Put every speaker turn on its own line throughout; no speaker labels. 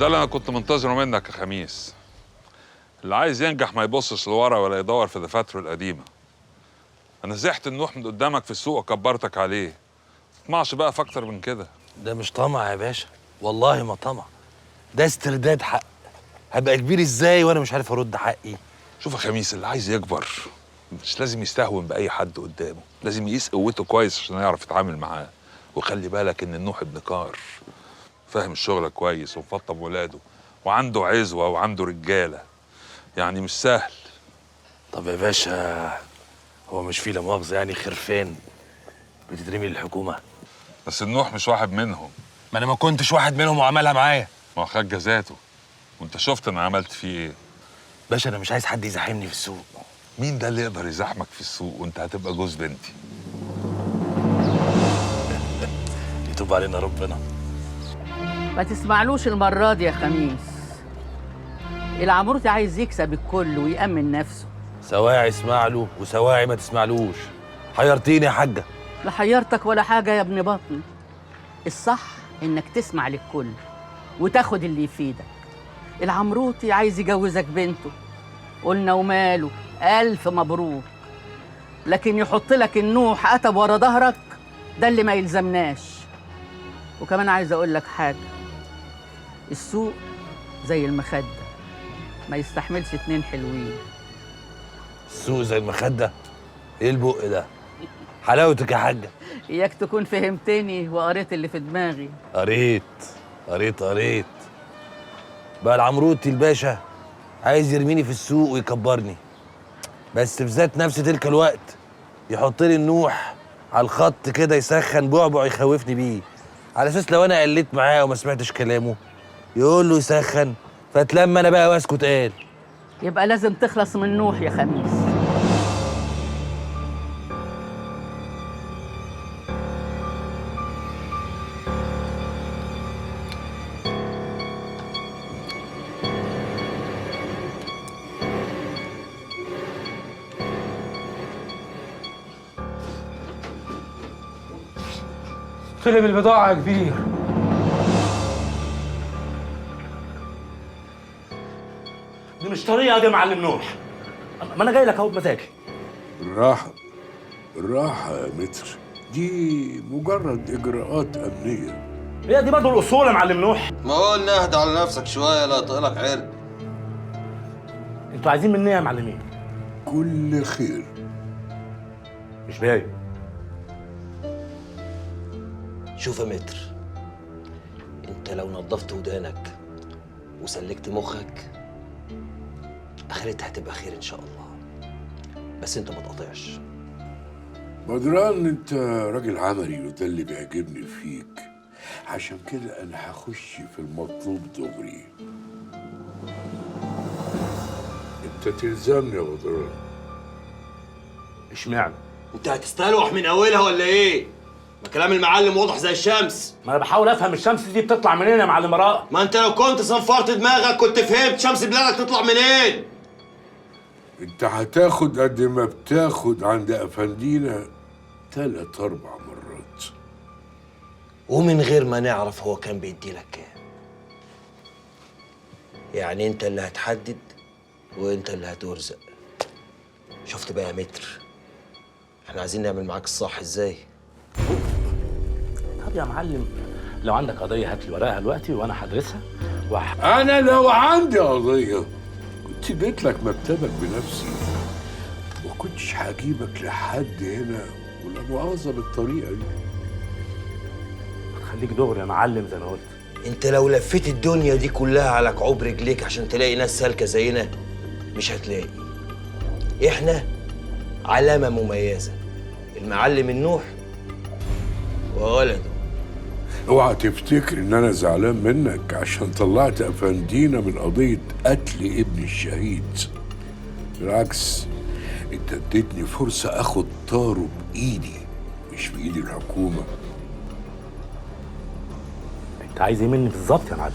ده اللي انا كنت منتظره منك يا خميس. اللي عايز ينجح ما يبصش لورا ولا يدور في دفاتره القديمة. انا زحت النوح من قدامك في السوق وكبرتك عليه. ما تطمعش بقى في اكتر من كده.
ده مش طمع يا باشا، والله ما طمع، ده استرداد حق. هبقى كبير ازاي وانا مش عارف ارد حقي؟
شوف يا خميس، اللي عايز يكبر مش لازم يستهون باي حد قدامه، لازم يقيس قوته كويس عشان يعرف يتعامل معاه. وخلي بالك ان النوح ابن كار، فاهم الشغل كويس ومفطم ولاده وعنده عزوه وعنده رجاله، يعني مش سهل.
طب يا باشا، هو مش فيه لا مؤاخذة يعني خرفان بتترمي للحكومة؟
بس النوح مش واحد منهم.
ما انا ما كنتش واحد منهم وعملها معايا.
ما هو خد جزاته، وانت شفت انا عملت فيه ايه.
باشا انا مش عايز حد يزاحمني في السوق.
مين ده اللي يقدر يزاحمك في السوق وانت هتبقى جوز بنتي؟
يتوب علينا ربنا.
ما تسمعلوش المرة دي يا خميس. العمروتي عايز يكسب الكل ويأمن نفسه.
سواعي اسمع له وسواعي ما تسمعلوش. حيرتيني يا حاجة.
لا حيرتك ولا حاجة يا ابن بطني. الصح إنك تسمع للكل وتاخد اللي يفيدك. العمروتي عايز يجوزك بنته، قلنا وماله، ألف مبروك. لكن يحط لك النوح قتب ورا ظهرك، ده اللي ما يلزمناش. وكمان عايز أقول لك حاجة، السوق زي المخدة، ما يستحملش اتنين حلوين.
السوق زي المخدة؟ ايه البق ده؟ حلاوتك يا حاجة.
إياك تكون فهمتني وقريت اللي في دماغي.
قريت قريت قريت. بقى العمروتي الباشا عايز يرميني في السوق ويكبرني، بس في ذات نفس تلك الوقت يحط لي النوح على الخط كده، يسخن بعبع يخوفني بيه، على اساس لو انا قلت معاه وما سمعتش كلامه يقول له يسخن، فتلم انا بقى واسكت. قال
يبقى لازم تخلص من نوح يا خميس.
طلب البضاعة يا كبير.
دي مش طريقة دي يا معلم نوح. ما أنا جاي لك أهو بمزاجي.
بالراحة بالراحة يا متر، دي مجرد إجراءات أمنية.
هي دي برضه الأصول يا معلم نوح.
ما قلنا اهدى على نفسك شوية لا يطلق عرق.
أنتوا عايزين مني إيه يا معلمين؟
كل خير.
مش باين.
شوف يا متر، انت لو نظفت ودانك وسلكت مخك اخرتها هتبقى خير ان شاء الله، بس انت ما تقاطعش.
بدران انت راجل عملي وده اللي بيعجبني فيك، عشان كده انا هخش في المطلوب دغري. انت تلزمني يا بدران.
اشمعنى؟
انت هتستلوح من اولها ولا ايه؟ ما كلام المعلم واضح زي الشمس.
ما انا بحاول افهم الشمس دي بتطلع منين يا معلم رائع؟
ما انت لو كنت صنفرت دماغك كنت فهمت شمس بلادك تطلع منين.
انت هتاخد قد ما بتاخد عند افندينا 3 4 مرات،
ومن غير ما نعرف هو كان بيدي لك كام. يعني انت اللي هتحدد وانت اللي هترزق. شفت بقى يا متر، احنا عايزين نعمل معاك الصح ازاي.
طب يا معلم لو عندك قضية هات لي ورقها دلوقتي وانا هدرسها.
انا لو عندي قضية كنت جيت لك مكتبك بنفسي، ما كنتش هجيبك لحد هنا ولا مؤاخذة بالطريقة دي.
خليك دغري يا معلم زي ما قلت.
انت لو لفيت الدنيا دي كلها على كعوب رجليك عشان تلاقي ناس سالكة زينا مش هتلاقي. احنا علامة مميزة، المعلم النوح وولده.
اوعى تفتكر ان انا زعلان منك عشان طلعت افندينا من قضية قتل ابن الشهيد. بالعكس، انت اديتني فرصة اخد طاره بايدي مش بايد الحكومة.
انت عايز ايه مني بالظبط يا معلم؟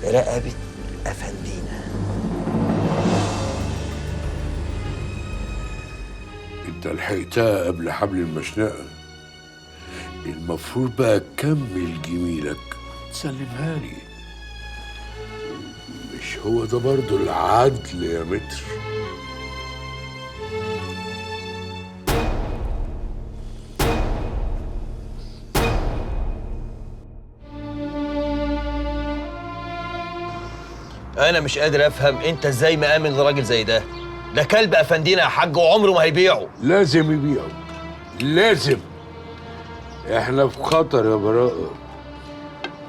رقبة افندينا.
انت لحقتها قبل حبل المشنقة، المفروض بقى تكمل جميلك تسلمها لي. هو ده برضه العدل يا متر.
انا مش قادر افهم انت ازاي مآمن لراجل زي ده. ده كلب افندينا يا حاج وعمره ما هيبيعه.
لازم يبيعه، لازم. احنا في خطر يا براءة،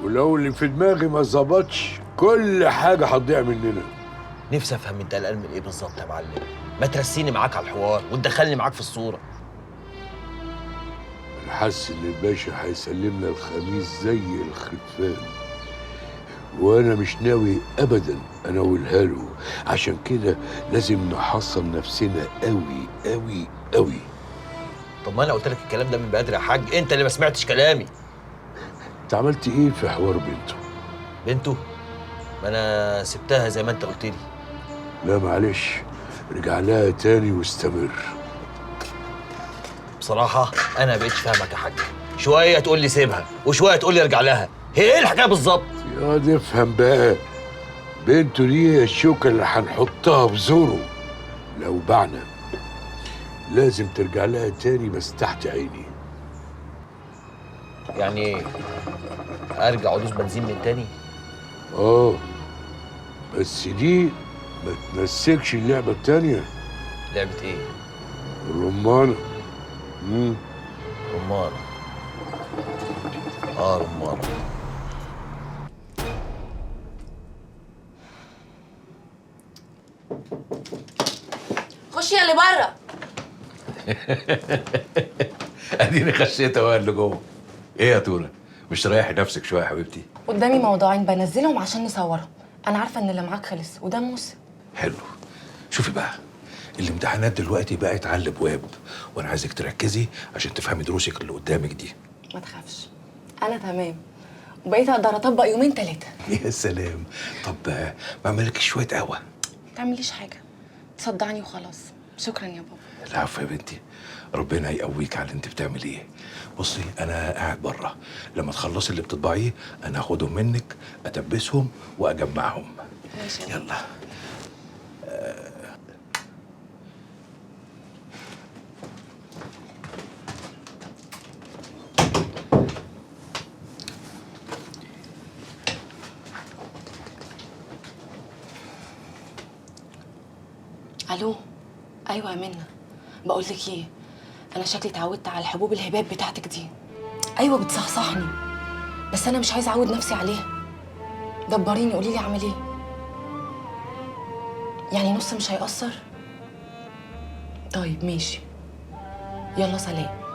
ولو اللي في دماغي ما ظبطش كل حاجة هتضيع مننا.
نفسي افهم انت قلقان من ايه بالظبط يا معلم؟ ما ترسيني معاك على الحوار وتدخلني معاك في الصورة.
انا حاسس ان الباشا هيسلمنا الخميس زي الخرفان، وانا مش ناوي ابدا اناولها له، عشان كده لازم نحصن نفسنا قوي قوي قوي.
طب ما انا قلت لك الكلام ده من بدري يا حاج، انت اللي ما سمعتش كلامي.
انت عملت ايه في حوار بنته؟
بنته؟ ما انا سبتها زي ما انت قلت لي.
لا معلش، رجع لها تاني واستمر.
بصراحة انا ما بقتش فاهمك يا حاج، شوية تقول لي سيبها وشوية تقول لي ارجع لها، هي ايه الحكاية بالظبط؟
يا دي افهم بقى، بنته دي الشوكة اللي هنحطها في زوره لو بعنا. لازم ترجع لها تاني بس تحت عيني.
يعني ايه؟ ارجع ادوس بنزين من تاني؟
اه بس دي ما تمسكش اللعبة التانية.
لعبة ايه؟
الرمانة.
رمانة. اه رمانة.
خش يا اللي بره.
اديني خشيت اهو اللي جوه. ايه يا تونه، مش تريحي نفسك شوية يا حبيبتي؟
قدامي موضوعين بنزلهم عشان نصورهم. انا عارفه ان اللي معاك خلص وده موسم.
حلو. شوفي بقى، الامتحانات دلوقتي بقت على الابواب، وانا عايزك تركزي عشان تفهمي دروسك اللي قدامك دي.
ما تخافش، انا تمام وبقيت اقدر اطبق يومين 3.
يا سلام. طب ما اعملك شوية قهوة؟
ما تعمليش حاجة، تصدعني وخلاص. شكرا يا بابا.
العفو يا بنتي، ربنا يقويك على اللي انت بتعمليه. بصي انا قاعد بره، لما تخلصي اللي بتطبعيه انا هاخدهم منك ادبسهم واجمعهم.
ماشي
يلا.
الو. ايوه يا منى، بقول لك ايه، انا شكلي اتعودت على الحبوب الهباب بتاعتك دي. ايوه بتصحصحني، بس انا مش عايزه اعود نفسي عليها. دبريني، قولي لي اعمل ايه. يعني نص مش هيأثر؟ طيب ماشي، يلا سلام.